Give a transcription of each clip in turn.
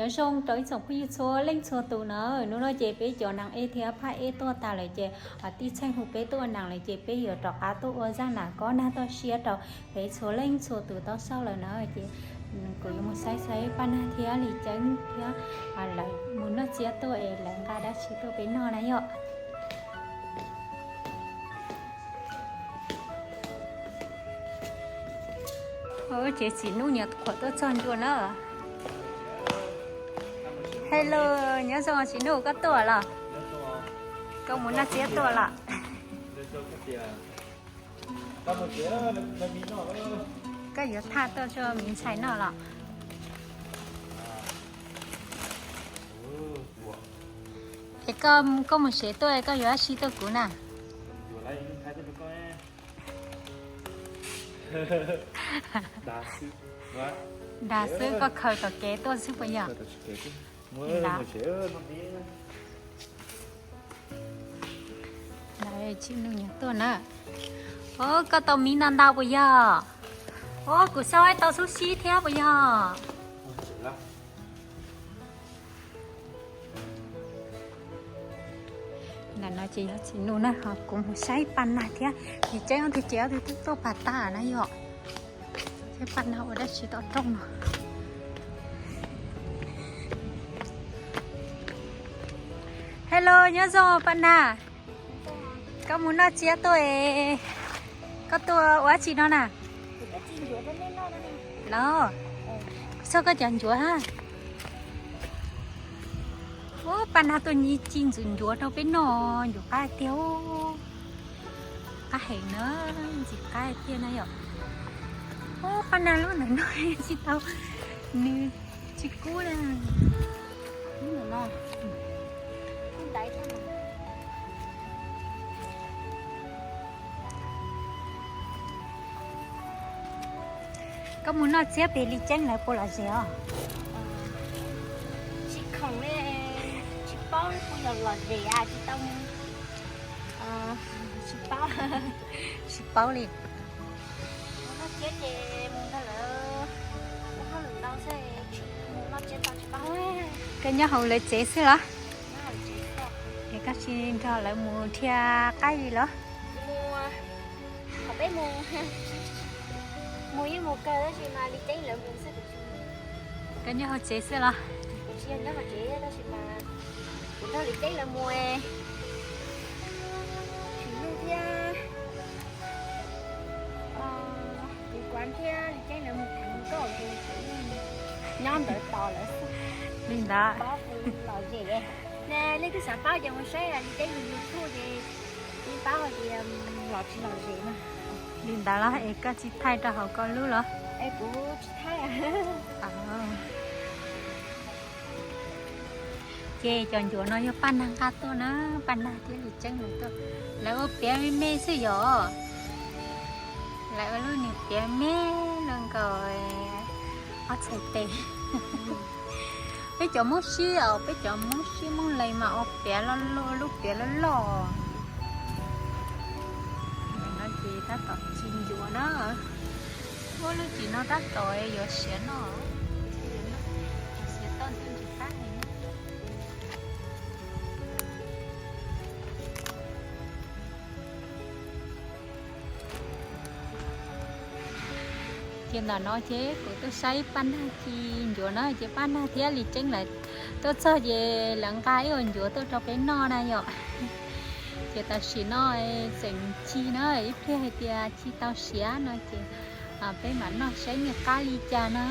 Zoo rau ib tsoom phooj ywg txhua leej txhua tus na, hnub no ces peb cov neeg ej thiab phaj ej tuaj tas lawm ces tij Txheej hu peb tuaj ua neeg lawm ces peb yuav rov qab tuaj ua zaj nam kob nag toj siab rau peb txhua leej txhua tus tau saib lawm na. Ces kuv yuav mus saib saib Paj Nag thiab Lis Ceeb thiab lawv mus noj tsiab tuaj es lawv nqa dab tsi tuaj peb noj na yom. Tsev Txiv Nuj nyias khuam tuaj txog ncua na. Hello, nyob zoo Txiv Nuj, koj tuaj los? Koj mus noj tsiab tuaj los? Koj yuav thaj tuaj rau me ntxhais noj los? Es koj, koj mus tsev tuaj koj yuav dab tsi tuaj kuv na? Dag xwb, koj khaws tom kev tuaj xwb puas yog? Tsis nug nyias tuaj na. Os, koj tau miv ntau ntau puas yog? Os, kuv xauj tau xub sib thiab puas yog? Ntawm no ces yog Txiv Nuj na, ho kuv mus saib Paj Nag thiab Lis Ceeb ob tug, ces ob tug twb tuaj pas tas na yom. Saib Paj Nag ua dab tsi tom rooj no. Hello, nyob zoo Paj Nag. Koj mus noj tsiab tuaj es koj tuaj ua dab tsi no na? Los, kuv xauj koj cov ncuav ha. Ua, Paj Nag tuaj ci ntxuav ncuav rau peb noj, ncuav qab tiag. Qab heev na, ntxim qab tiag na yom. Ua, Paj Nag lub ntawm no tsis tau, nws tsis kub na. Koj mus noj tsiab pem Lis Ceeb lawv puas lom zem os? Tsis khoom li, tsis paub puas yog lom zem, tsis tau, tsis paub, tsis paub li. Noj tsiab ces mus nrog lawv ua hauj lwm ntau xwb, tsis mus noj tsiab tau tsis paub. Koj nyob hauv lawv tsev xwb los? Es koj tsis nrog lawv mus dhia qaib li los? Mus, thaum peb mus, mus yeej mus kawg tab sis mas Lis Ceeb lawv mus xwb. Koj nyob hauv tsev xwb los? Kuv tsis yog nyob hauv tsev tab sis mas kuv nrog Lis Ceeb lawv mus. Tsis yog thiab, kuv kuav thiab Lis Ceeb lawv mus tham nkauj ces nyob ntawd tos lawv. Li ntawd. Paub lom zem. Leej twg xav paub ces mus saib Lis Ceeb tus YouTube ces yeej paub hais tias lom tsis lom zem na. Li ntawd los es koj tsis thaij rau hauv koj lub los? Es kuv tsis thaij. Ces cov ncuav no yog Paj Nag nqa tuaj na, Paj Nag thiab Lis Ceeb lawv tuaj. Lawv ua piav me me xwb yom. Lawv ua lub niag piav me me nkaus ob txhais tes. Peb cov Hmoob Sib os, peb cov Hmoob Sib Hmoob Lees mas ua piav loj loj, lub piav loj loj. Nim no ces tab tom ci ncuav na. Ua lub tsim no tab tom yuav siav noj, siav toj ntug ntsis qab. Ces ntawm no ces kuv tuaj saib Paj Nag ci ncuav na, ces Paj Nag thiab Lis Ceeb lawv tuaj txog ces lawv nqa ib ua ncuav tuaj rau peb noj na yom. Ces tam sim no tseem ci na, ib pliag hais tias ci tau siav no ces peb mam noj saib nws qab li cas na.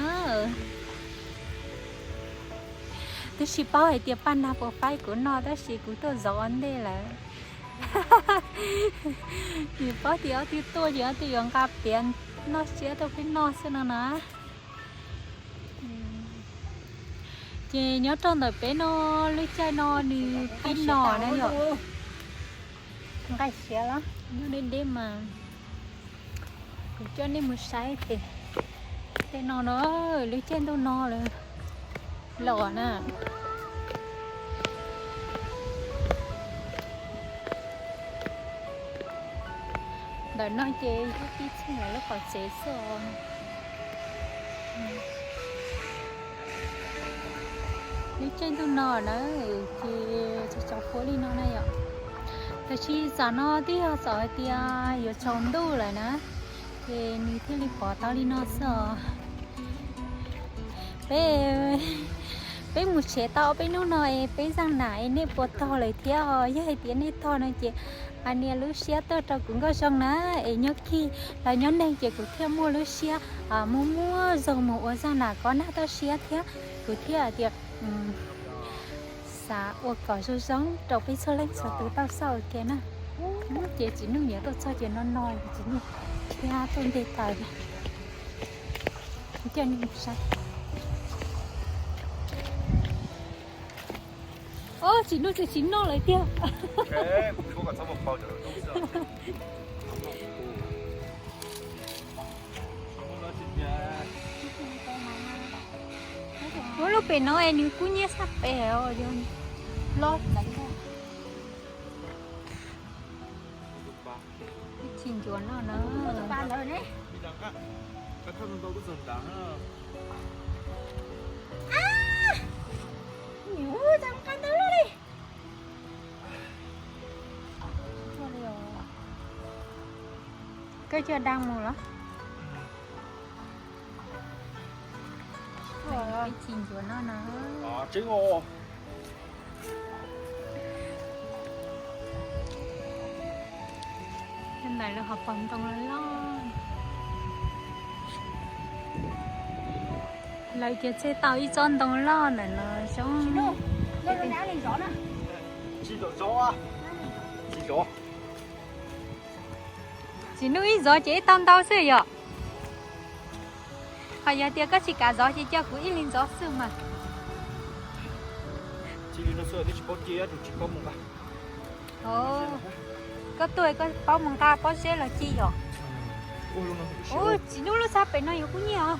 Twb tsis paub hais tias Paj Nag puas faib kuv noj tab sis kuv tuaj zov ua ntej lawm. Nws paub tias ob tug tuaj ces ob tug yuav nqa piav noj siab tuaj peb noj xwb no na. Ces nyob rau ntawm peb no, lub caij no nws pib no na yom. Nqaij siav los nyob deb deb mas. Kuv coj nej mus saib ces tej no no, lub caij ntuj no lawm los na. Ntawm no ces yog tij Txheej lawv lub qhov tsev xwb os. Neb tseem ntuj no na, ces tsaus tsaus huab li no na yom. Tab sis txawm no twb yog txawm hais tias yuav tsaus ntuj lawm na, ces nws thiaj li pom tau li no xwb os. Peb, peb mus tsev tau peb hnub no es peb zaj nam es nej puas tog lawm thiab os? Yog hais tias nej tog no ces hais nias lub siab tuaj rau kuv nkauj zoo na, es nyob kig los nyob neeg ces kuv thiaj muaj lub siab muaj muaj zog mus ua zaj nam kob nag toj siab thiab. Kuv thiaj tias xav ua kom zoo zoo rau peb txhua leej txhua tus tau xauj ua ke na. Ces Txiv Nuj nyiam tuaj txog ces no no Txiv Nuj thiab tuaj nte taws. Coj nej mus saib. Os, Txiv Nuj tsis noj lawm tiag. Ua lub pem no es nws kub nyiab sab pem os, yog loj txeev. Tsis ncuav noj na. Koj coj dab mus los? Ib tsis ncuav noj no. Ntawm lawv ho pom ntoo loj loj. Lawv ces tseg tau ib tsob ntoo loj ntawm no zoo. Tsis nug ib zov ces ib tau ntau xwb yom. Ho yog tias koj tsis kam zov ces coj kuv ib leeg zov xwb mas. Koj tuaj koj paub mus nqa pob zeb los ci yom. Ub, Txiv Nuj lub sab pem no yuav kub nyiab os.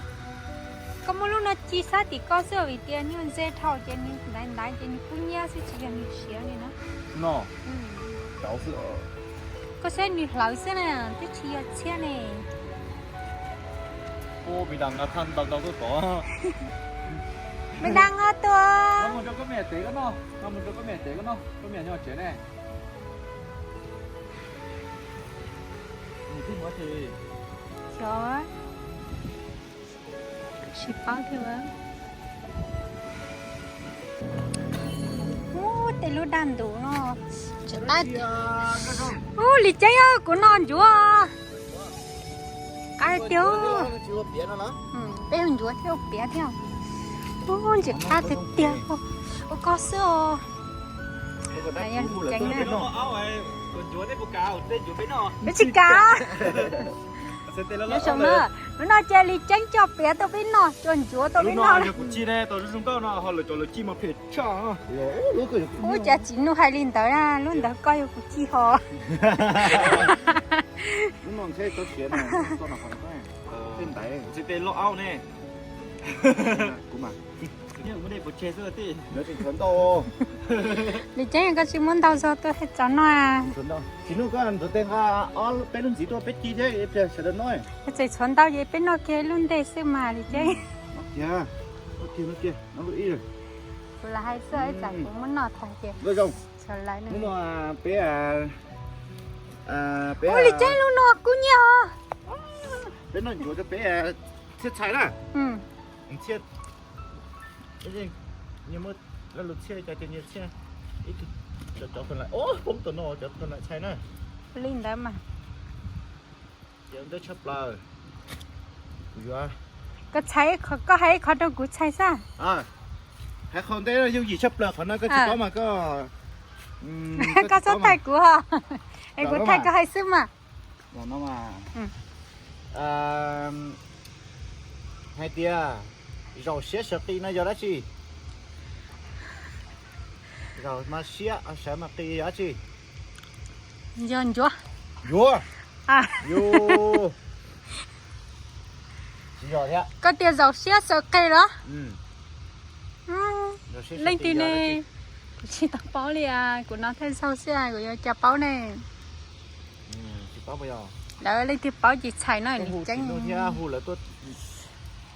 Koj muab lub no ci sab tim koj xwb vim tias nyuag ntse dhau ces nws ntaiv ntaiv ces nws kub nyiab xwb tsis yog nws siav li na. Koj saib nws hlawv xwb na, twb tsis yog tshiab ne. Ub, me das nqa thaj ntau ntau tuaj tod. Me das nqa tuaj. Nqa mus rau koj me nyuam tev koj noj, nqa mus rau koj me nyuam tev koj noj, koj me nyuam nyob tsev ne. Xyov, tsis paub thiab. Ub, tej lub daj ntus no. Ub, Lis Ceeb, kuv noj ncuav. Qab tiag. Peb ncuav thiab ua piav thiab. Ub, ntxim qab tiag tiag. Ua koj xwb os. Yog Lis Ceeb na. Peb tsis kam. Nyob zoo na, hnub no cia Lis Ceeb coj piav tuaj peb noj, coj ncuav tuaj peb noj. Ub, cas Txiv Nuj hais li ntawd na, lub ntawd koj yog kuv ci ho. Lis Ceeb, koj tsis muab ntau zog tuaj txaus noj. Txiv Nuj, koj ntxuav tes nqa ob peb lub ntxiv tuaj peb ci thiab sawv daws noj. Txawm tshuav ntau ces peb noj kiag lub ntej xwb mas Lis Ceeb. Kuv lam hais xwb, tsam kuv muab noj tag ces. Hnub no peb, peb, Lis Ceeb, lub no kub nyiab os. Peb noj ncuav rau peb txhiab txhais na. Nyias muab lub txhiab li cas ces nyias txhiab. Ib tug cov, cov kon lais, poob tom no cov kon lais txhais na. Li ntawd mas. Ces nteb tshaj plaws. Kuv yuav, koj txhais, koj hais ib qho rau kuv txhais xwb. Hais qhov ntej yooj yim tshaj plaws, qhov no koj tsis paub mas koj, koj txhob thaij kuv ho, es kuv thaij koj hais xwb mas. Hais tias zaum siab sawv qis no yog dab tsi? Zaum mas siab sawv mas qis yog dab tsi? Yog ncuav. Ncuav. Tsis yog thiab. Koj tias zaum siab sawv qis los? Leej twg ne? Kuv tsis tau paub li, kuv hnov thawj zaug xwb, kuv yuav cas paub ne. Lawv leej twg paub ces txhais no, Lis Ceeb thiab hu lawv tuaj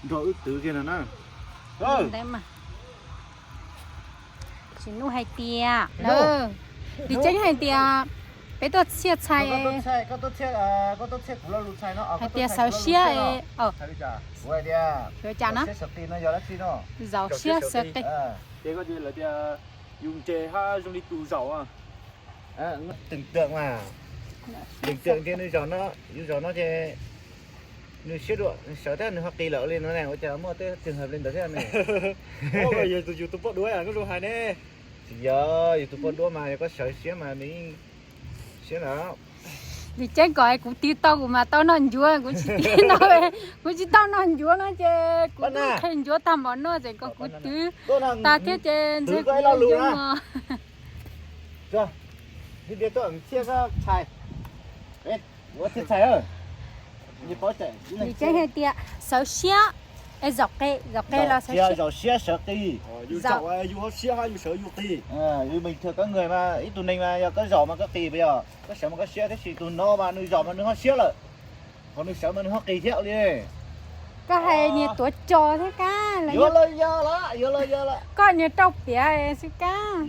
nrog wb twv kiag no na. Ntawd mas. Tsis Nuj hais tias, Lis Ceeb hais tias peb tuaj txhiaj txhais, hais tias xav siab, xav cas na, zaum siab sawv qis. Ces koj tias lawv tias yus ntse hab zoo li tus zaum. Tưởng tượng mà. Tưởng tượng tias nws zaum no, yus zaum no ces nws siab dua, sawv thiab nws ho qis lawm li no ne, ua cas muaj tej trường hợp li ntawd thiab ne? Yus tus poj duav nkauj zoo hais ne. Tsis yog, yus tus poj duav mas yog koj sawv siab mas nws yeej siab ntawd. Lis Ceeb kom kuv twv tau kuv mas tau noj ncuav, kuv tsis twv tau, kuv tsis tau noj ncuav no ces kuv twv qhe ncuav tag npaum no ces kom kuv twv tag thiab ces ntshe kuv yuav mus. Lis Ceeb hais tias sawv siab, es zaum qe, zaum qe los sawv siab. Zaum siab sawv qis. Yus zaum yus ho siab hab yus sawv yus qis. Yus bình thường koj người mas ib tug neeg mas yog koj zaum mas koj qis puas yog? Koj sawv mas koj siab, tab sis tus no mas nws zaum mas nws ho siab lawm, ho nws sawv mas nws ho qis thiab li. Koj hais niag tuav tso thiab kab, yuav los yog lawm, yuav los yog lawm. Koj niag rau piav xwb kab.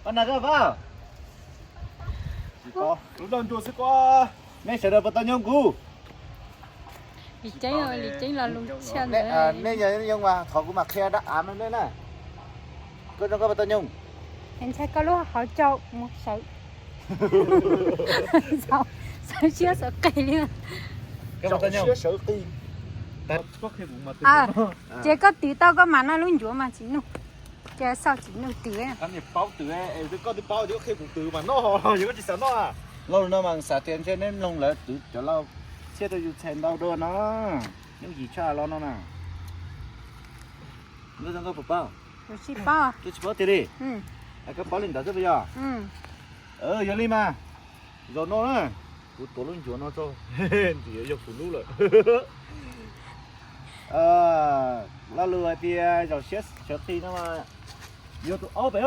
Pab na koj pab. Lub noj ncuav xwb koj. Nej sawv daws puas tau nyob kuv? Lis Ceeb, Lis Ceeb los lus tshaj ntawd. Nej yog nyob mas thov kuv mam qhia dab av no nej na. Koj zoo koj puas tau nyob? Ntshai koj lub hauv tsau mus sawv. Sawv siab sawv qis li. Sawv siab sawv qis. Ces koj twv tau koj mam noj lub ncuav mas Tsis Nuj. Ces xauj Tsis Nuj twv. Koj twb paub tias koj qhia kuv twv mas noj, yog koj tsis xav noj. Lauj no mas xav tias ntshe neb mloog lawv twv cov lauj txhiaj rau yus txhais ntau dua no. Yooj yim tshaj los no na. Nkauj zoo, koj puas paub? Tsis paub. Koj tsis paub tiag li? Koj paub li ntawd xwb puas yog? Yog li mas, zaum no na, kuv tuav lub ncuav no tso, ntxim yog kuv lub lawm. Lo lus hais tias zaum siab sawv qis no mas yog tus aub pem.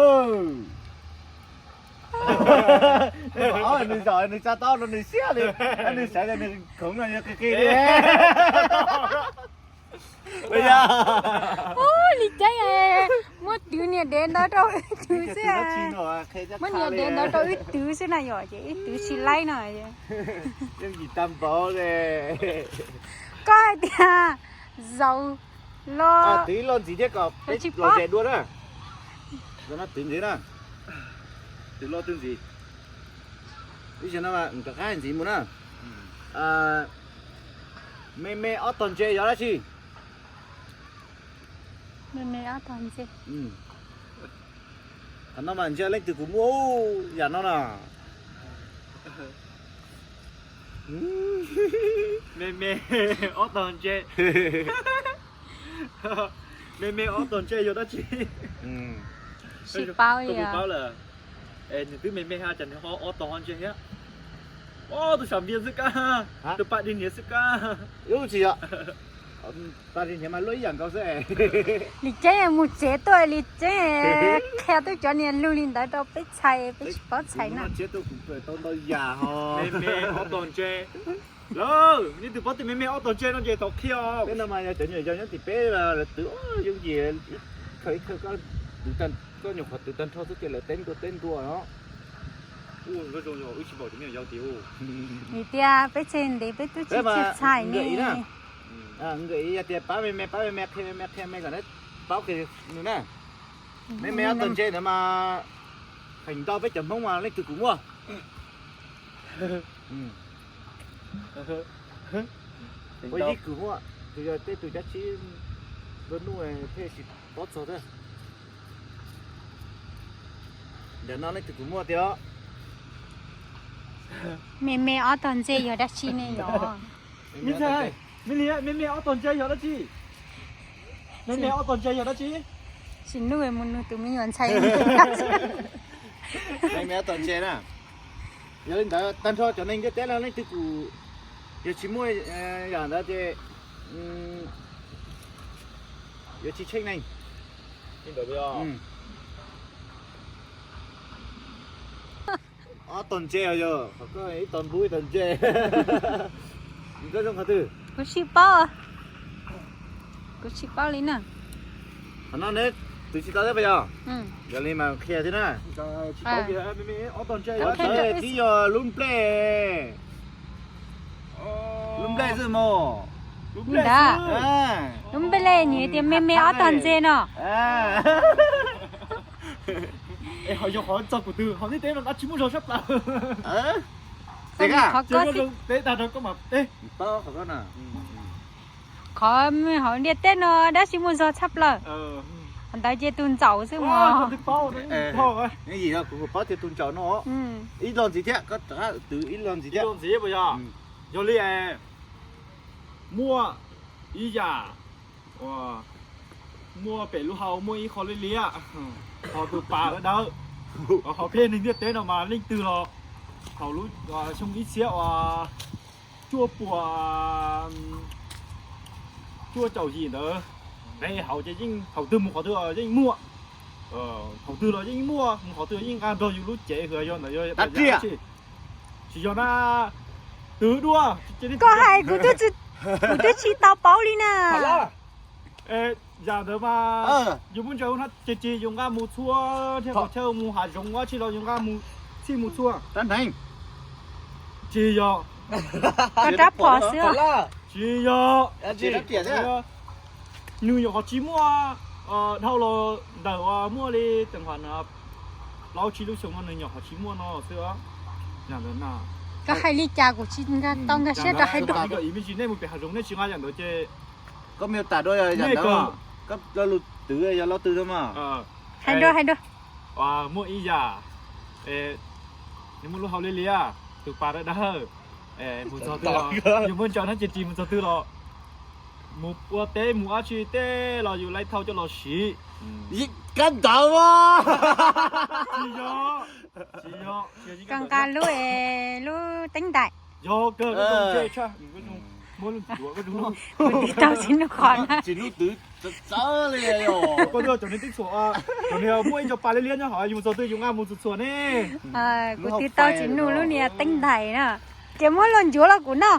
Aub nws zaum nws tsa tau no nws siab li, nws sawv nws khoov no yog qis qis li. Ua li cas muab twv niag dev ntawd rau wb twv xwb. Muab niag dev ntawd rau wb twv xwb na yom, ces wb twv tsis laib no. Koj hais tias zaum los twv los ntxiv thiab kom peb los ze dua na. Zaum no twv ntxiv na. Twv los twv ntxiv. Ib zaug no rov qab ntxiv mus na. Me me ob tog ntse yog dab tsi? Me me ob tog ntse. Qhov no mas ntsia leej twg kuv muaj yam no na. Me me ob tog ntse. Me me ob tog ntse yog dab tsi? Tsis paub, tsis paub lawm. Es nws twb me me ha cas nws ho ob tog ho ntse thiab. Ob tug sam npias xwb kab, tus paj dig hniav xwb kab. Ub tsis yog, paj dig hniav mas luaj ib yam nkaus xwb. Lis Ceeb mus tsev tuaj, Lis Ceeb qhia twb cov niag lug li ntawd rau peb txhais, peb tsis paub txhais na. Tau ntau yam ho. Me me ob tog ntse. Lawm, nej twb paub tias me me ob tog ntse no ces tau qhia. Peb no mas yog cov nyuam yaus nyob tim peb lawv twv yooj yim, ib khawv ib khawv koj nyuam qhuav twv tag nrho xwb ces lawv teb ntua teb ntua no. Ub, zoo yog wb tsis npaum cov me nyuam yaus tiag. Vim tias peb txhais ntev peb twb tsis txhais ne. Nkawd ib yam tias pab me me, pab me me qhia me me, qhia me kom nej paub qhia nws na. Me me ob tog ntse ntawd mas feem ntau peb cov Hmoob mas leej twg kuj muaj. Ua ib kuj muaj, tus yog tej tus cab tsib nplua nuj thiaj tsis paub txog thiab. Ntawm no leej twg kuj muaj tiag. Me me ob tog ntse yog dab tsi ne yom? Me me ob tog ntse yog dab tsi? Me me ob tog ntse yog dab tsi? Tsis nuj mus nug tus me nyuam ntxhais. Me me ob tog ntse na. Yog li ntawd tag nrho cov neeg ntiaj teb no leej twg kuj, yog tsis muaj yam ntawd ces yuav tsis tsheej neeg. Ob tog ntse os, yog qhov koj ib tog npub ib tog ntse. Koj zoo qhov twg? Kuv tsis paub, kuv tsis paub li na. Qhov no neb Twv tsis tau thiab puas yog? Yog li mas qhia thiab na. Twb yog lub nplej, lub nplej xwb mog. Lub nplej, lub nplej nws tias me me ob tog ntse no. Ho yog qhov txog kuv twv hauv ntiaj teb no dab tsis muaj zog sab plaws. Qhov teb dag rau koj mas teb. Qhov hauv ntiaj teb no dab tsis muaj zog tshaj plaws. Qhov ntawd ces tus ntsaum xwb mog. Yog kuv paub tias tus ntsaum no ib lo ntxiv thiab, koj rov qab twv ib lo ntxiv thiab. Yog li muaj ib yam, muaj pem lub hau muaj ib qho liab liab, qhov tus pas dawb dawb, qhov peb neeg ntiaj teb no mas leej twg los thaum lub xyoo ib txhiab cuaj puas cuaj caum yim ntawd, peb hauv ces yeej thaum twg mus qhov twg yeej muaj, thaum twg los yeej muaj, mus qhov twg yeej nqa nrog yus lub cev hws yog ntawd yog. Tsis yog na, twv dua. Koj hais kuv twb tsis tau paub li na. Yam ntawd mas yus muaj ntsaum na ces tsis yus nqa mus txhua, thiab kom chaw mus hav zoov ua tsi los yus nqa mus, txhij mus txhua. Tsis yog. Koj rab phom xwb. Tsis yog. Nws nyuam qhuav tsis muaj dhau los ntawm uas muaj li teem hom plaub tsib lub xyoo no nws nyuam qhuav tsis muaj no xwb. Koj hais li cas kuv tsis nkag tau nkag siab rau hais dua. Nej mus pem hav zoov nej tsis nqa yam ntawd ces koj me tas dua yam ntawd, koj lo lus twv yog lo twg mas. Hais dua, hais dua. Muaj ib yam, nws muaj lub hau liab liab, tus pas dawb dawb, mus txog twg los yus muaj ntsaum na ces tsis mus txog twg los mus ua teb mus dab tsi tej los yus laib thau coj los siv. Kab ntawd a. Koj nqa lub, lub teeb ntais. Yog kawg, koj zoo tshaj, muab lub ncuav koj zoo noj. Kuv twv tau tsis nug qhov na. Tsis nug twv txawv li os. Koj twb cov neeg teb txhuam, cov neeg muaj ib co pas liab liab nyob hov yus mus txog twg yus nqa mus txhuam txhuam ne. Kuv twv tau tsis nug lub niag teeb ntais na. Ces muab los ncuav los kuv noj.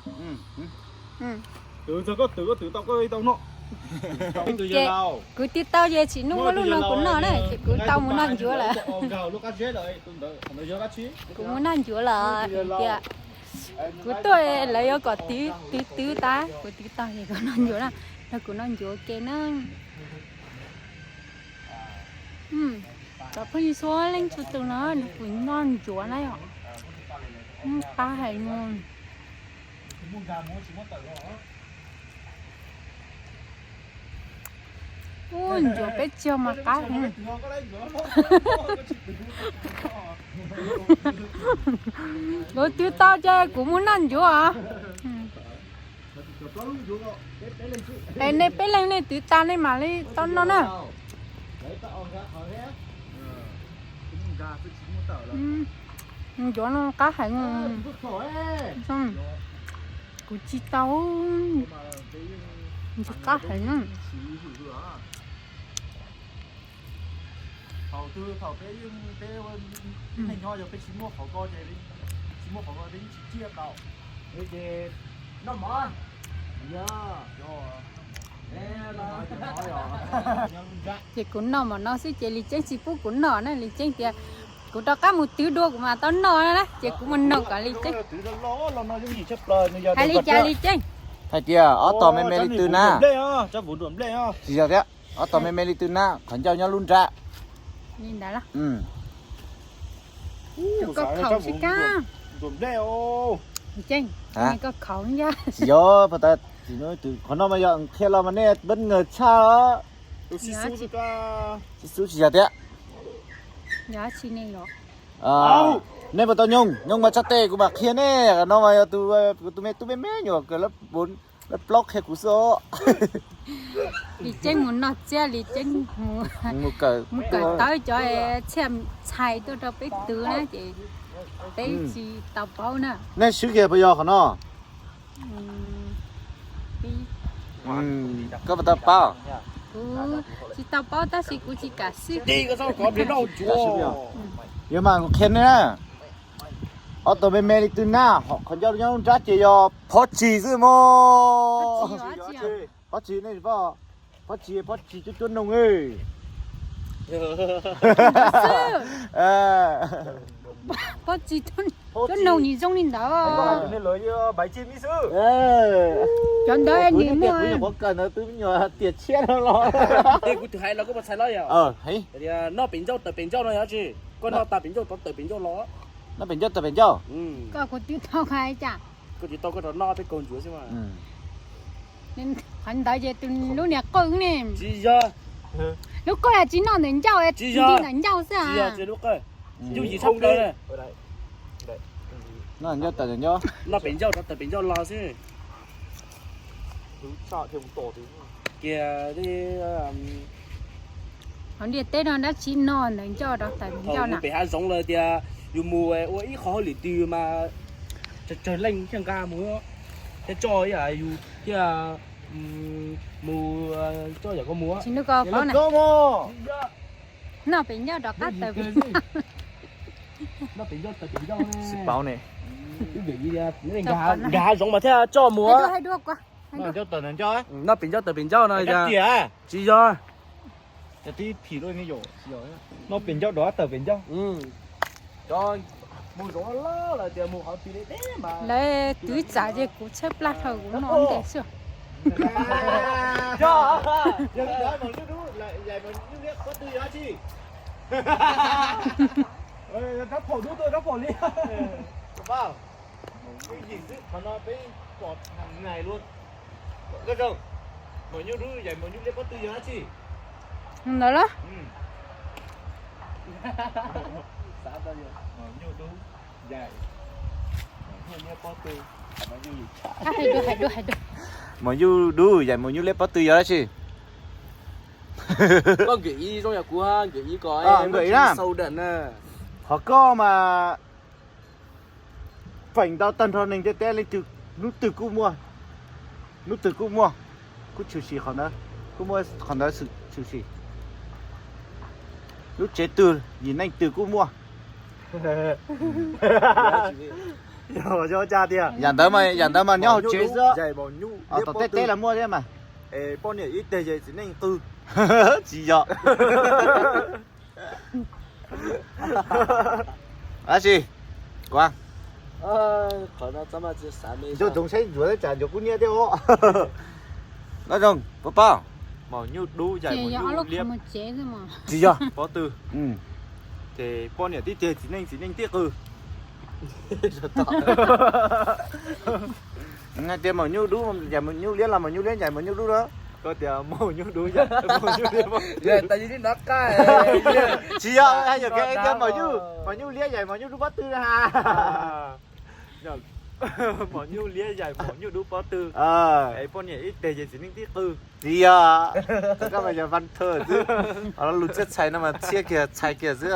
Twv txog koj twv, koj twv tau koj tau noj. Ces kuv twv tau ces tsis nug muab lub no kuv noj na, ces kuv tau mus noj ncuav lawm. Kuv mus noj ncuav lawm tias kuv tuaj lawv yuav kom twv twv twv tas, kuv twv tau ces kuv noj ncuav na, los kuv noj ncuav ke na. Cov phooj ywg suab leej txhua tus no, kuv noj ncuav na yom. Qab heev. Ub, ncuav peb txiag mas qab heev. Kuv twv tau ces kuv mus noj ncuav os. Es nej peb leeg nej twv tas nej mam li tau noj na. Ncuav no qab heev. Kuv tsis tau. Ncuav qab heev na. Thaum twg thaum peb yeej peb neeg nyob yog peb tsis muaj qhov ko ces tsis muaj qhov ko peb yeej tsis ciaj tau. Ces noj mov. Ces kuv noj mov no xwb ces Lis Ceeb tsis pub kuv noj na, Lis Ceeb tias kuv rov qab mus twv dua kuv mam tau noj na, ces kuv mus noj kom Lis Ceeb. Hais li cas Lis Ceeb? Hais tias ob tog me me li twg na. Tsis yog thiab, ob tog me me li twg na, qhov ncauj nyob lub nrab. Li ntawd los? Koj khaum xwb kab. Lis Ceeb, koj khaum ntag. Tsis yog, qhov no mas yog qhia los mas nej bất ngờ tshaj. Xib xub tsis yog thiab. Nej puas tau nyoog, nyoog mas tshaj tej kuv mam qhia nej, qhov no mas yog tus me tub me me nyuam kawm lab plaub qhia kuv xwb os. Lis Ceeb mus noj tsiab, Lis Ceeb mus kawm tau cov txhiaj txhais tuaj rau peb twv na ces peb tsis tau paub na. Nej swb kiag puas yog qhov no? Koj puas tau paub? Kuv tsis tau paub tab sis kuv tsis kam swb. Yog mas kuv qhia nej na, ob tog me me li twg na, qhov ncauj nyob lub nrab ces yog phov tshis xwb mog. Phov tshis nej, phov tshis, phov tshis cuab cuab noog. Pob tsis, cov noog nim zoo li ntawd. Cov ntawd nim muaj. Kuv nyuam qhuav kawm ntawd twb me nyuam tiam tshiab no los. Kuv tus hais los koj puas txhais los yom? Noj pem ncauj tawm pem ncauj no yog tsi? Koj noj tas pem ncauj rov tawm pem ncauj los. Noj pem ncauj tawm pem ncauj. Koj kuv twb tau hais cas. Koj tsis tau koj rov noj peb kaug ntsuav xwb mas. Qhov ntawd ces tus lub niag qwj ne. Tsis yog. Lub qwj tsis noj ntawm ncauj, tsis nti ntawm ncauj xwb. Tsis yog, tsis lub qwj. Yooj yim tshaj plaws. Noj ncauj tawm ncauj. Noj pem ncauj rov tawm pem ncauj los xwb. Kiag li, hauv ntiaj teb no dab tsi noj ntawm ncauj rov tawm ncauj na. Pem hav zoov lawm tias yus mus ua ib qho hauj lwm twg mas tsawg tsawg leej thiaj nqa mus, thiaj tso yam yus thiaj mus tso yam koj mus. Noj pem ncauj rov qab tawm pem ncauj. Nkag hav zoov mas thiaj tso mus. Noj pem ncauj tawm pem ncauj no. Tsis yog. Noj pem ncauj rov tawm pem ncauj. Cov mus zoov loj loj tias mus qhov twg deb deb mas. Lawv twv txav ces kuv tshaib plab dhau kuv noj ntev xwb. Yog li ntawd mas nyuj dub, yog mas nyuj liab pob tw yog dab tsi? Rab phom dub tuaj rab phom liab. Ib yim xwb, qhov no peb pom nais luaj. Koj zoo, maum nyuj dub yam maum nyuj liab pob tw yog dab tsi? Ntawd los? Maum nyuj dub yam maum nyuj liab pob tw. Maum nyuj dub yam maum nyuj liab pob tw yog dab tsi? Koj nkawm ib zoo yam kuv ha, nkawm ib ko, nkawm ib na. Qhov koj mas feem ntau tag nrho neeg ntiaj teb leej twg, hnub twg kuj muaj, hnub twg kuj muaj, kuj tshwm sim qhov ntawd, kuj muaj qhov ntawd tshwm sim. Lub tsev twg yim neej twg kuj muaj. Yog ua cas tiag? Yam ntawd mas, yam ntawd mas nyob hauv tsev xwb. Tom tej teb los muaj thiab mas. Poj niam ib teg yog txiv neej qw. Tsis yog. Dab tsi? Kuv, nco ntsoov saib ntsuav tsam ncuav kub nyiab thiab os. Nco ntsoov, puas paub? Maum nyuj dub yam maum nyuj liab. Tsis yog. Pob tw. Ces poj niam tib teg txiv neej, txiv neej tib qw. Hais tias maum nyuj dub yam maum nyuj liab los maum nyuj liab yam maum nyuj dub na. Koj tias maum nyuj dub yam maum nyuj liab. Tsis yog, hais tias maum nyuj, maum nyuj liab yam maum nyuj dub pob tw na. Maum nyuj liab yam maum nyuj dub pob tw. Es poj niam ib teg ces txiv neej tib qw. Tsis yog, koj mas yog vaj thawj xwb. Lus txiaj txhais no mas txhiaj kiag txhais kiag xwb.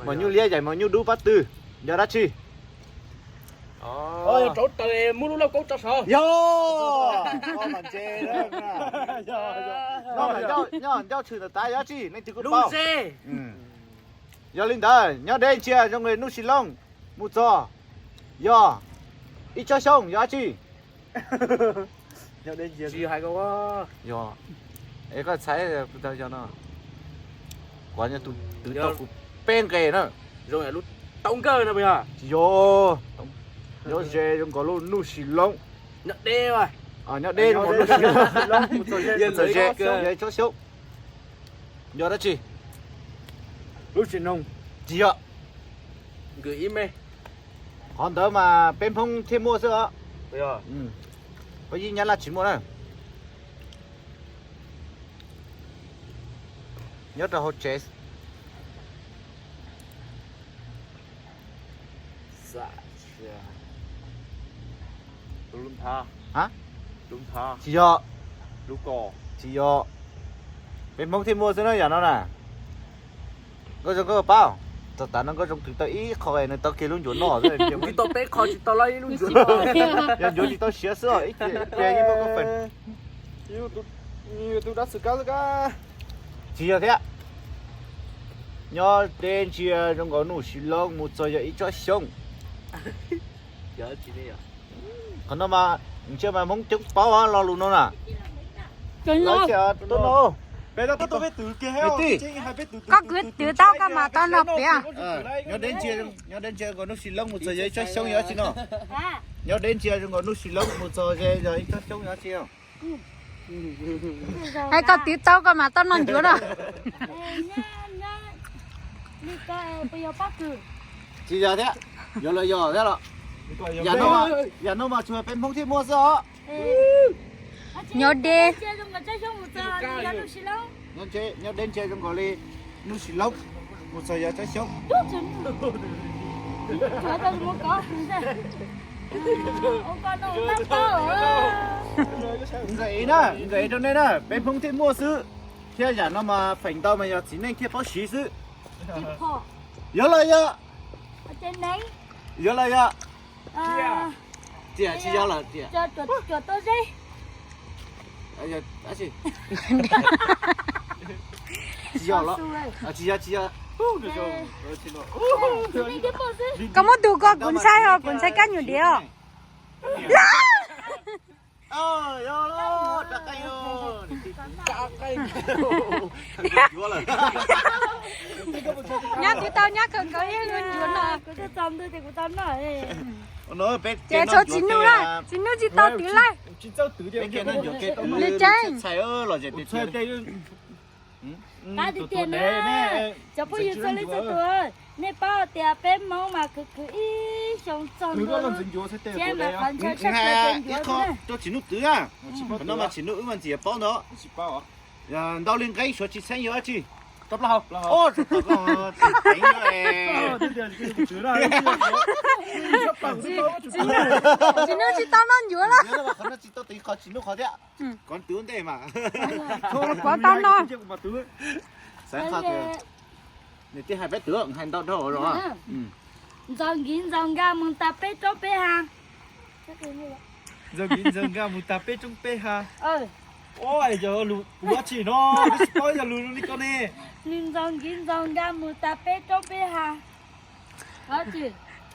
Maum nyuj liab yam maum nyuj dub pob tw, yog dab tsi? Rauv taws muab lub lauj kaub tso saud. Yog, nyob ncauj tshwm ntawm tas yog dab tsi? Leej twg kuj paub. Yog li ntawd nyob deb ntsia zoo li Nuj Sis Loob mus txog yog ib tsob xyoob yog dab tsi? Tsis hais ko. Yog, es koj txhais yog no. Kuv twv tau kuv peb nqe na. Zoo yam lub tau nkawj no puas yog? Tsis yog. Nyob ze zoo nkaus lub Nuj Sis Loob. Nyob deb, nyob deb zoo nkaus Nuj Sis Loob. Txog ze yog ib tsob xyoob. Yog dab tsi? Lub tsis noog. Tsis yog. Nkws ib me. Qhov ntawd mas peb Hmoob thiaj muaj xwb os. Peb Nyab Laj tsis muaj na. Nyob rau hauv tsev. Tsis yog. Tsis yog. Peb Hmoob thiaj muaj xwb na yam no na. Nkauj Zoo koj paub, txog tav no Nkauj Zoo twv tau ib qho nws tau kiag lub ncuav noj xwb. Twv tau peb qho tsis tau los ib lub ncuav noj. Yog ncuav tsis tau siav xwb os, ib pliag yeej muaj koj feem. Yus tus dab xwm kab xwb kab. Tsis yog thiab. Nyob deb ntsia zoo nkaus Nuj Sis Loob mus txog yog ib tsob xyoob. Qhov no mas ntshe mas Hmoob coob paub lo lus no na. Tuaj no. Peb tus peb tus kiag, koj kwv twv tau koj mam tau noj pem. Nyob deb ntsia zoo nkaus Nuj Sis Loob mus txog yog ib tsob xyoob yog dab tsi no. Nyob deb ntsia zoo nkaus Nuj Sis Loob mus txog ze yog ib tsob xyoob yog dab tsi no. Es koj twv tau koj mam tau noj ncuav no. Tsis yog thiab, yuav los yog thiab los. Yam no mas tsuas peb Hmoob thiaj muaj xwb os. Nyob deb, nyob deb ntsia zoo nkaus li Nuj Sis Loob mus txog yog tsob xyoob. Ntxim na, ntxim rau nej na, peb Hmoob thiaj muaj xwb. Thiab yam no mas feem ntau mas yog txiv neej thiaj paub siv xwb. Yuav los yog, yuav los yog. Tiam tsis yog lawm tiam. Tsis yog los, tsis yog, tsis yog. Koj muab tus ko kuv ntshai os, kuv ntshai kab nyuam diav os. Nyab twv tau nyab kawg nkaus ib lub ncuav no. Ces tshuav Tsis Nuj na, Tsis Nuj tsis tau twv lawm. Li Tseeb. Qab tiag tiag na, cov phooj ywg txhua leej txhua tus, nej paub tias peb Hmoob mas khwv khwv ib xyoo txog ntua lub tsheb mas qhov ntshaw tshaj plaws ces ncuav xwb na. Rau Tsis Nuj twv na. Qhov no mas Tsis Nuj wb mas ntxim paub ntau. Ntau li nqeeb suav tsis txheeb yog dab tsi? Tsis Nuj tsis tau noj ncuav lawm. Qhov no tsis tau twv qhov Tsis Nuj qhov thiab. Kov twv ntej mas. Kov tau no. Xav qhov twg? Nws twb hais peb twv hais ntau dhau los. Ntxaus nkiv ntxaus nkag mus tas peb roob peb hav. Ntxaus nkiv ntxaus nkag mus tas peb roob peb hav. Yog lus dab tsi no, peb tsis paub yog lus li ko ne. Nws ntxaus nkiv ntxaus nkag mus tas peb roob peb hav.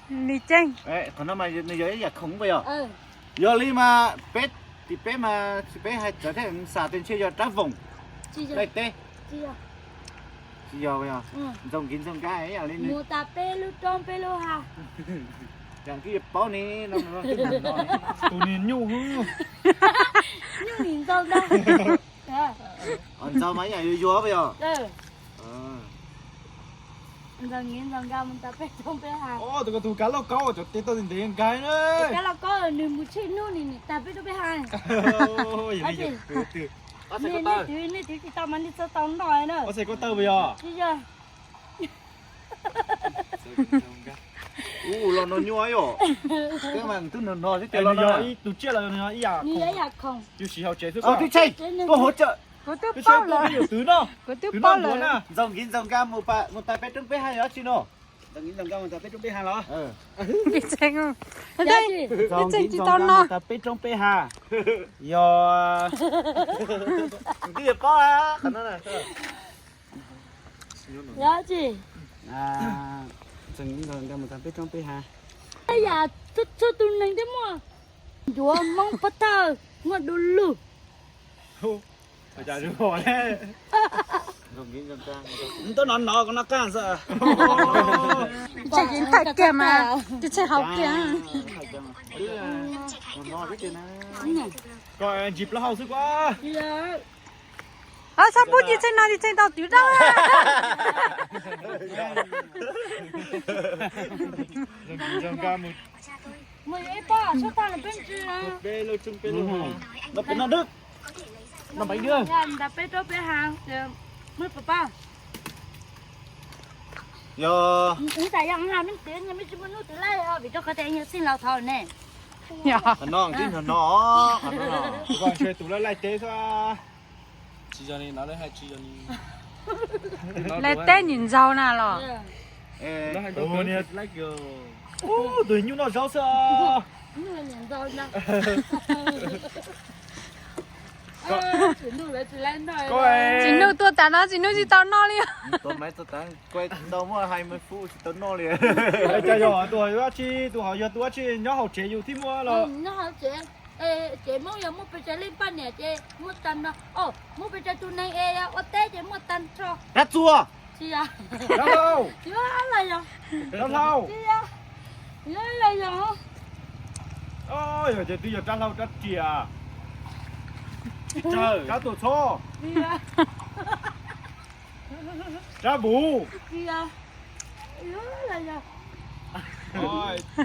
Li Tseeb. Qhov no mas nws yog ib yam khoom puas yog? Yog li mas peb tim peb mas tsis peb hais txawv thiab, xam tias ntshe yog rab voom laij teb. Tsis yog, ntxaus nkiv ntxaus nkag ib yam li mus tas peb lub roob peb lub hav. Yam twb yuav paub ne, tus niag nyuj, nyuj nim ntxaus ntag. Ntxaus mas ib yam yuav yuav puas yog? Ntxaus nkiv ntxaus nkag mus tas peb roob peb hav. Tus ko tus kav lauj kaub cov tes tau ntev ntev nkag na. Kav lauj kaub nws mus tsheej hnub nws nim tas peb roob peb hav. Nej twv tsis tau mas nej txhob tau noj na. Tsis yog. Ua los no nyuaj yom. Twb mas twb nrog no xwb ces los no ib tug tsiaj los ib yam khoom. Yus siv hauv tsev xwb. Twb tshee, tuaj hauv tsev. Kuv twb paub lawm, kuv twb paub lawm. Ntxaus nkiv ntxaus nkag mus tas peb roob peb hav yog dab tsi no? Ntxaus nkiv ntxaus nkag mus tas peb roob peb hav los? Ntxaus nkiv ntxaus nkag mus tas peb roob peb hav yog, twb paub qhov no. Ntxaus nkiv ntxaus nkag mus tas peb roob peb hav. Yam txhua tus neeg twb muaj ncuav Hmoob pov thawj muaj du lug. Ntau no no ko no qaj xwb. Tseem ntawm kiag mas tsis tshee hauv kiag. Ko ntsis plaub hau xwb kuv. Txhob pub tsis tshee no tsis tshee tau twv dab. Yog, no twb no no, qhov no no. Tus laij laij teb xwb. Laij teb nim ntxaug na los. Tus nyuj noj zaub xwb. Tsis Nuj tuaj tas no Tsis Nuj tsis tau noj li. Ntau muaj hais mas fub tsis tau noj li. Cas yog tus ho yog dab tsi, tus ho yog tus dab tsi nyob hauv tsev yus thiaj muaj los? Ces Hmoob yog muaj pes tsawg leej poj niam ces muaj tag nrho. Muaj pes tsawg tus neeg es ua teb ces muaj tag nrho. Rab txuas. Tsis yog. Rab hlau. Yuav los yog. Rab hlau. Tsis yog. Yuav los yog. Yog ces twb yog rab hlau, rab riam, rab tuam txhob, rab npuv,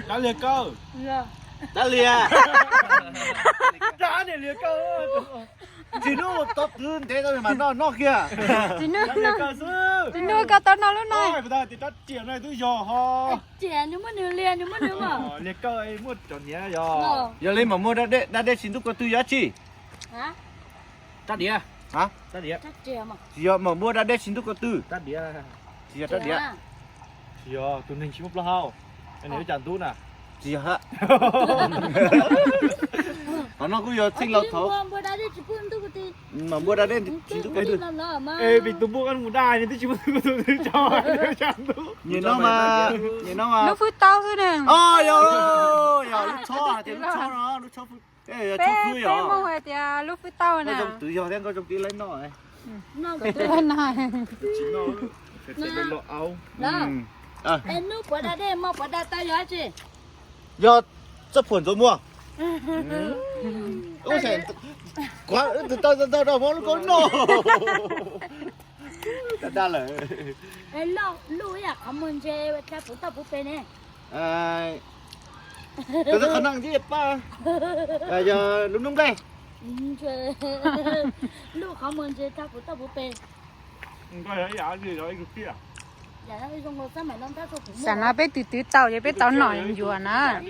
rab liag kawg, rab liag, rab niag liag kawg. Tsis nug tau twv ntev tau mas noj noj kiag. Tsis nug koj tau noj lub no. Rab riam no twb yog ho. Liag kawg muaj cov niam yog. Yog li mas muaj dab dej tsis ntuj ko tw yog tsi? Rab diav. Tsis yog mas muaj dab dej tsis ntuj ko tw. Tsis yog rab diav. Tsis yog tus neeg tsis muaj plaub hau. Cas ntub na. Tsis yog. Qhov no kuj yog txheej laus thaud. Mas muaj dab dej tsis ntuj ko tw. Vim tus npua mus daj nws twb tsis muaj ntuj ko tw, cas ntub. Nyiam noj mas, nyiam noj mas. Lub fwj tau xwb ne. Yog, yog lub tshob, hais tias lub tshob no, lub tshob fwj. Peb Hmoob hais tias lub fwj tau na. Zoo twv yog thiab nkauj zoo twv lawv noj. Tsis noj. Hnub puav da dej, hmo puav da tau yog tsi? Yog txoj phuam ntxuav muag. Kuv tau tau rau hmoob lub koob noj. Daj daj lawm. Luj ib yam qhov muag ntse, thaj puv toj puv pes ne. Tus qhov neeg ntxim pab, yog lub noob nplej. Luj qhov muag ntse, thaj puv toj puv pes. Xam no peb twv twv tau ces peb tau noj ncuav na. Xam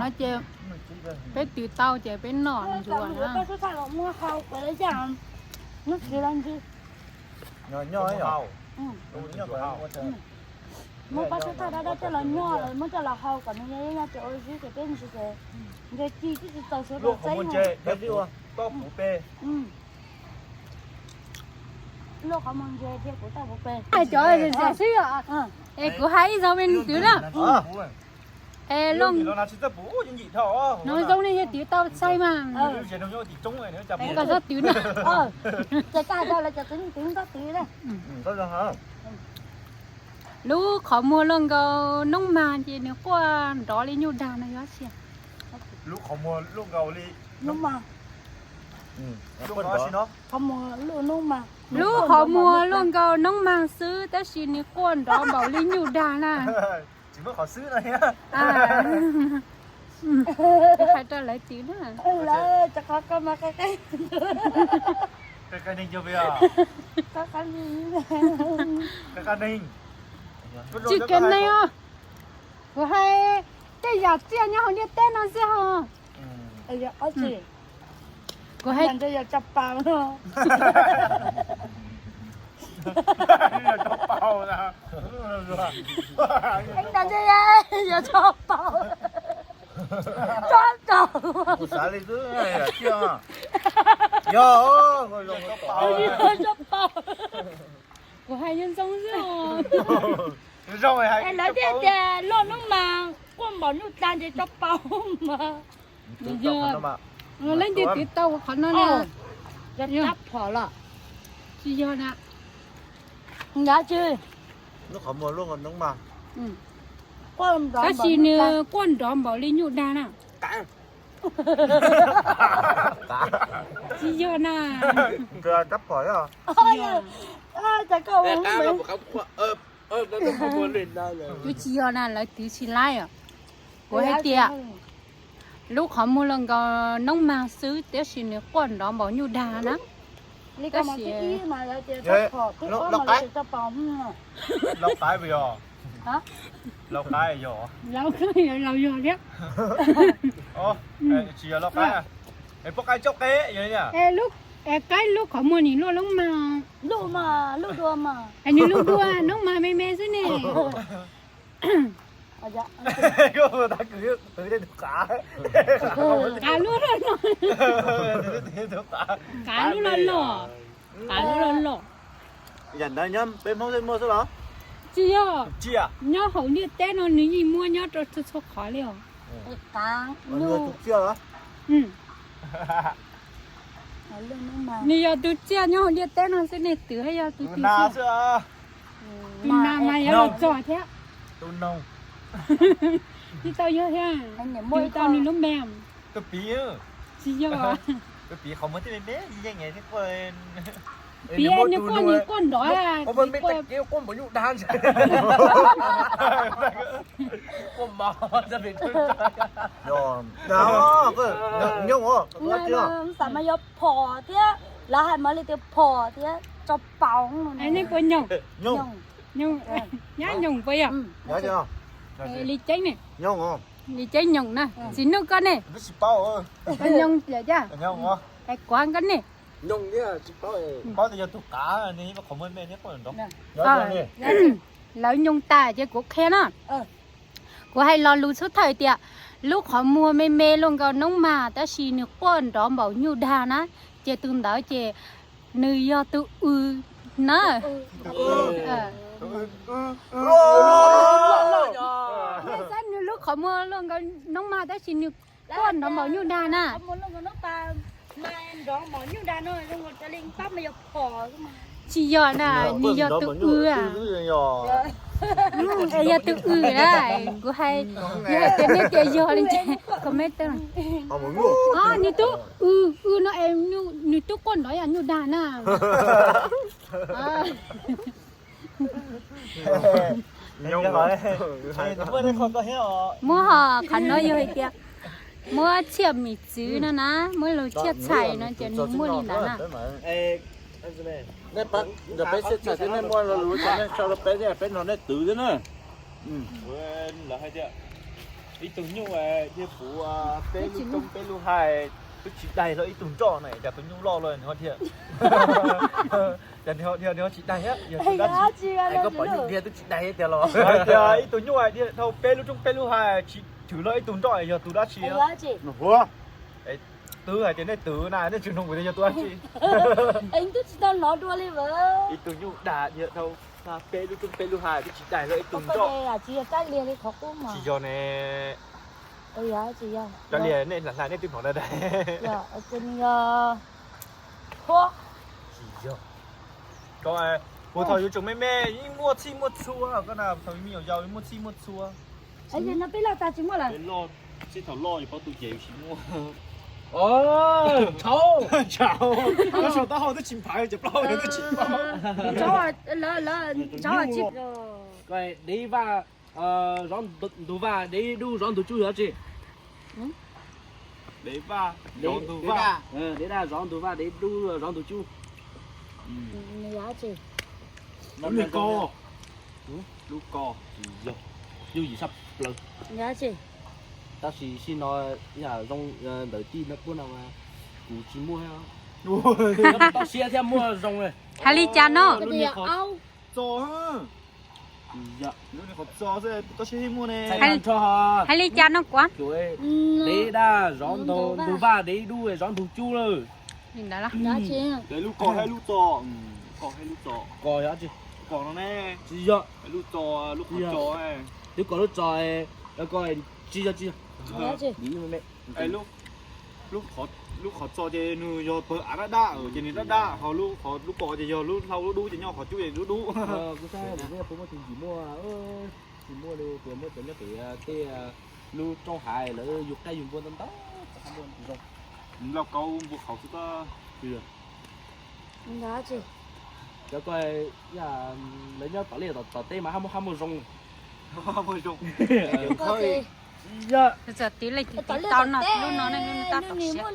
no ces peb twv tau ces peb noj ncuav na. Muab pab sub thaj dab dab coj los nyuaj, muab coj los hau kom nws nyob ces ua zib ces peb ntsis ces nce ci twb tsis txaus siav rau txeeb. Luaj qhov muag ntse thiab puv toj puv pes. Cov xwb yom. Es kuv hais ib zaug me twv na. Es loj no zoo li yog twv tau txhais mas. Koj txhob twv na. Lub qhov muag luaj nkaus noob mag ces nws quaj nrov li nyuj dag no yog tsi? Lub qhov muag luaj nkaus li noob mag. Lub qhov muag luaj nkaus noob mag xwb tab sis nws quaj nrov npaum li nyuj dag na. Tsis muaj qhov xwb no thiab. Hais rau lawv twv na. Tsis kev neeg os. Kuv hais tej yam txiaj nyob hauv ntiaj teb no xwb ho. Kuv hais yog tso paus. Tso paus. Kuv xav li xwb, yog txiaj. Yog, tso paus. Kuv hais zoo zoo xwb. Es lawv thiaj tias loj noob mas quaj npaum nyuj dag ces tso paus mas. Yog, leej twg twv tau qhov no na. Yog rab phom los? Tsis yog na. Yog tsi? Lub qhov muag luaj nkaus noob mag. Tab sis nws quaj nrov npaum li nyuj dag na. Tsis yog na. Rab phom. Kuv tsis yog na, lawv twv tsis laib os. Kuv hais tias lub qhov muag luaj nkaus noob mag xwb tab sis nws quaj nrov npaum nyuj dag na. Tab sis lau qaib, lau qaib yog, lau qaib yog thiab. Tsis yog lau qaib, poj qaib coj qe. Lub qaib lub qhov muag nim luaj noob mag. Lub mas, lub dua mas. Nws lub dua, noob mag me me xwb ne. Qav lub los los. Qav lub los los. Yam ntawd nyob peb Hmoob thiaj muaj xwb los? Tsis yog, nyob hauv ntiaj teb no nws yeej muaj nyob rau txhua txhua qhov li os. Nws yog tus tsiaj nyob hauv ntiaj teb no xwb, nej twv thiaj yog tus twg xwb. Tus nas mas yuav los txog thiab. Tsis tau yog thiab, twv tau nws lub npe. Tus piv, tsis yog. Tus piv qhov muag thiaj me me yeej thiab. Piv nws quaj, nws quaj nrov, quaj npaum nyuj dag. Xav mas yog phom thiab, lawv hais mas li tias phom thiab tso paus. Nej puas nyoog? Nyoog, nyoog puas yog? Li Ceeb ne? Li Ceeb nyoog na. Txiv Nuj koj ne? Koj nyoog lawm thiab. Kuav koj ne? Paub tias yog tus qav ne, qhov muag me me thiab quaj nrov. Lawv nyoog tas ces kuv qhia na. Kuv hais lo lus xub thawj tias lub qhov muag me me luaj nkaus noob mag tab sis nws quaj nrov npaum nyuj dag na, ces tus ntawd ces nws yog tus w na. Nej saib nws lub qhov muag luaj nkaus noob mag tab sis nws quaj nrov npaum nyuj dag na. Tsis yog na, nws yog tus w. Yog tus w na, kuv hais, yog hais tias nej tias yog li ces comment. Nws twb w, w no es nws twb quaj nrov yam nyuj dag na. Muab ho qhov no yog hais tias muab tsiaj mim txwv no na, muab lug tsiaj txhais no ces nws muaj li ntawd na. Ntawm peb tsiaj txhais thiab nej muaj lo lus txog nej sau rau peb thiab peb nrog nej twv thiab na. Lawv hais tias ib tug nyuj thiaj puv peb lub roob peb lub hais, twb tsis daig hlo ib tug nroj na, cas tus nyuj loj luaj nws ho dhia, cas nws ho dhia nws ho tsis daig thiab, yog tus dab tsi? Koj pom nyuj dhia twb tsis daig tiag los? Hais tias ib tug nyuj hais dhia dhau peb lub roob peb lub hais tsis chwv hlo ib tug nroj, yog tus dab tsi? Twb hais tias nej twv na, nej tsis mloog kuv tias yog tus dab tsi. Ib tug nyuj dag dhia dhau peb lub roob peb lub hais twb tsis daig hlo ib tug nroj. Tsis yog ne. Kav liam, nej hla hla nej twb hnov dai dai. Tsis yog. Koj, puag thaum yus tseem me me yeej muaj txhij muaj txhua, koj na, puag thaum yus me nyuam yaus yeej muaj txhij muaj txhua. Txij thaum loj yus paub tu ces yus tsis muaj. Ntshav, ntshav, koj saum taub hau twb tsis nphaiv ces plaub hau twb tsis paub. Dev vaj, zov ntug vaj, dev dub, zov ntug cub yog dab tsi? Dev vaj, zov ntug vaj. Dev daj, zov ntug vaj, dev dub, zov ntug cub. Lub ko, lub ko, yog, yooj yim sab plaws. Tab sis sij no yam zoo ntawm tij no puab no mas kuv tsis muaj. Toj siab thiab muaj zoo. Hais li cas no? Txo, lub niag qhov txo xwb, toj siab thiab muaj ne. Hais li cas no kuv? Dev daj, zov ntug vaj, dev dub, zov ntug cub lawm. Li ntawd los? Lub ko hab lub txo, ko hab lub txo. Ko yog dab tsi? Ko no ne. Tsis yog. Lub txo, lub qhov txo. Twb ko lub txo, ko tsis yog, tsis yog. Lub qhov txo ces nws yog pawg av daj daj, ces nws daj daj, ho lub ko ces yog lub hlau lub dub ces nyob qhov cub ces dub dub. Kuv xav hais tias puas muaj tus ntxim muaj, tsis muaj li, puas muaj cov nyob pem tej lub roob hav lawv yug qaib yug npua ntau ntau, muaj zoo. Lauj kaub npua qhauv xwb. Cov ko, lawv nyob tom liaj tom teb mas hab muaj, hab muaj zoo. Tsis yog. Txawm twv leej twg twv tau no, lub no ne, lub no tab tom siav.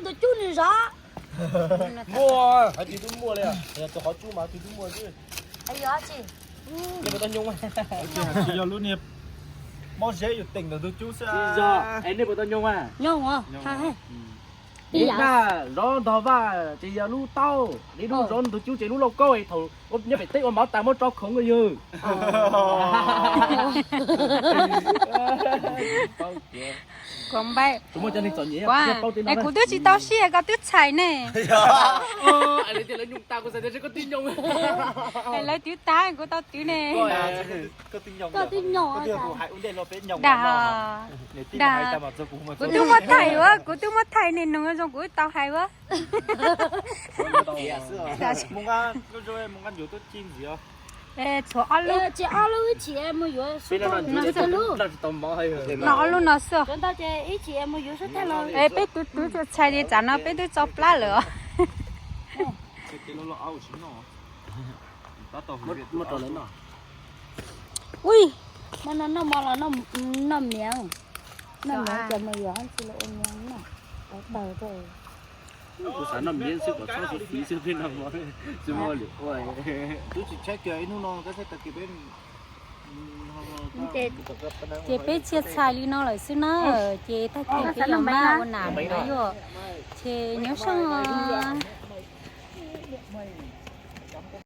Muaj, hais tias twb muaj li, yog tus qhov cub mas twb muaj xwb. Nej puas tau nyoog? Tsis yog lub niag mob zeb yus teem ntawm tus cub xwb. Tsis yog, es nej puas tau nyoog mas? Nyoog os. Dev daj zov ntug vaj ces yog lub taub, dev dub zov ntug cub ces lub lauj kaub. Thaum Nyob pem teb ua mov tas muab tso khoov yog. Kuv npa, es kuv twb tsis tau sij hawm koj twb txhais ne. Lawv twb tag kuv tau twv ne. Dag, dag, kuv twb muab thaij ua, kuv twb muab thaij ne nug zoo kuv tau hais ua. Tshuav ob lub, no ob lub no xwb. Es peb twv twv txhais li tsam no peb twb tso plab lawm. Ui, noj miv, noj miv ces mus yuav tsi los ua miv noj, tawg tawg. Kuv xav noj miv xwb kom txhob fiv xwb peb noj mov, tsis muaj lwm ua. Twb tsis tshaib kiag ib hnub no, ces peb txhia txhais li no lawm xwb na, ces tag kis peb yuav maj ua nam no yuj, ces nyob zoo.